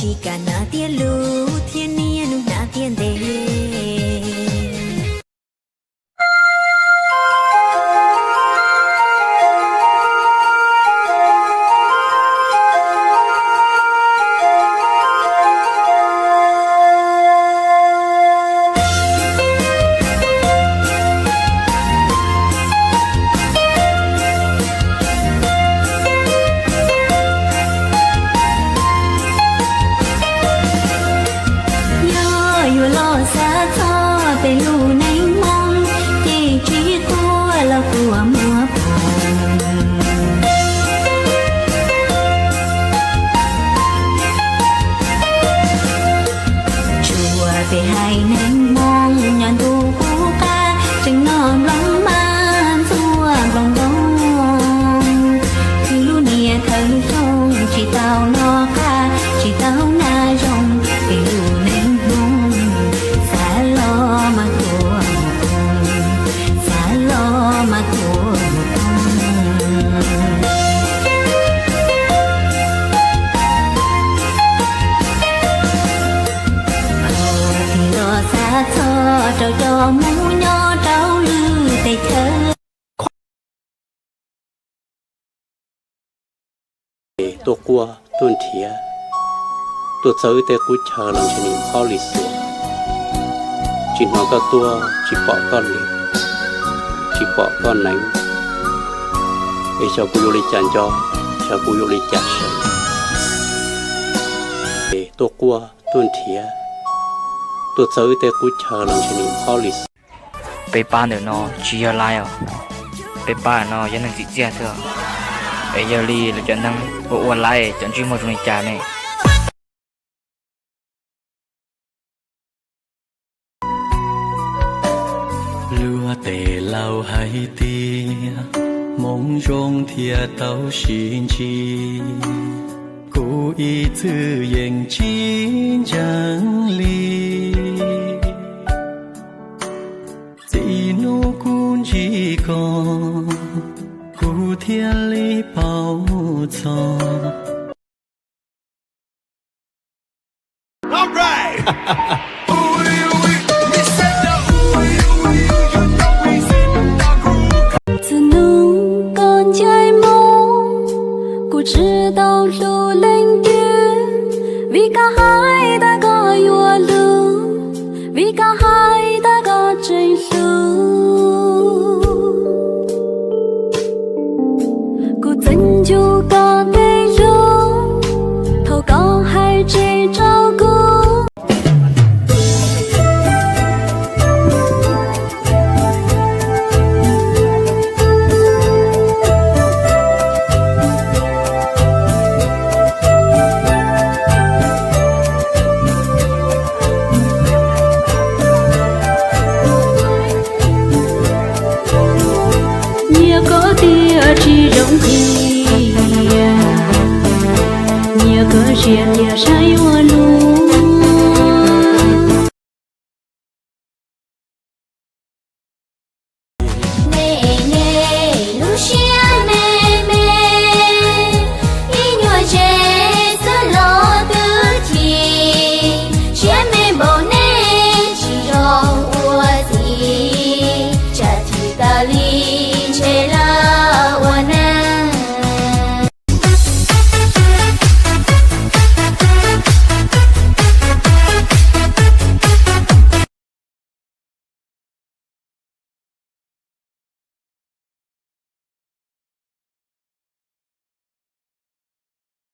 Tsis kam hnav tiag lus thiab niaj hnub hnav tiag ntev. Yog yuav los xav txog tej lus neej Hmoob, ces tsis quaj los kuj muaj phoom. Tsuas tej haiv neeg Hmoob nyob ntuj qub qab, tseem noj nplooj mab ntxuav nplooj ntoo. Khwv lub niag thawv xyoo tsis tau noj qab, tsis tau hnav zoo, tej lus neej Hmoob xav los mas tuag mus poob, xav los mas tuag mus poob. Tig los xav txog rau cov Hmoob nyob rau lwm teb chaws. Tuaj quaj tuaj nrhiav, tuaj txawb tej qub chaw los ntshe nim phob li xuas. Tsis hnov koj tuaj, tsis pom koj lwm, tsis pom koj neev, es xyov kuv yuav ua li cas nco, xyov kuv yuav ua li cas seev. Es tuaj quaj tuaj nrhiav, tuaj txawb tej qub chaw los ntshe nim phob li xuas. Peb pab ntawm no tsis yog laib os, peb pab no yog neeg tsim txiaj xwb. Es yog li lawv cov neeg ua ua laib cov ntsej muag zoo li cas ne? Luag tej laus hais tias hmoov zoo thiaj tau sib ntsib, kuv ib txwm yeej tsis ntseeg li. Txij hnub kuv ntsib koj, kuv thiaj li paub txog. Txij hnub koj ncaim mus, kuv tsis tau hlub leej twg, vim koj hais tias koj yuav lwm, vim koj hais tias koj tseem hlub. Kuv txeev ntsug koj tej lus, thaum koj hais tseg rau kuv. Nyias koj tias tsis zoo tiag, nyias koj siab tias saib ua luaj.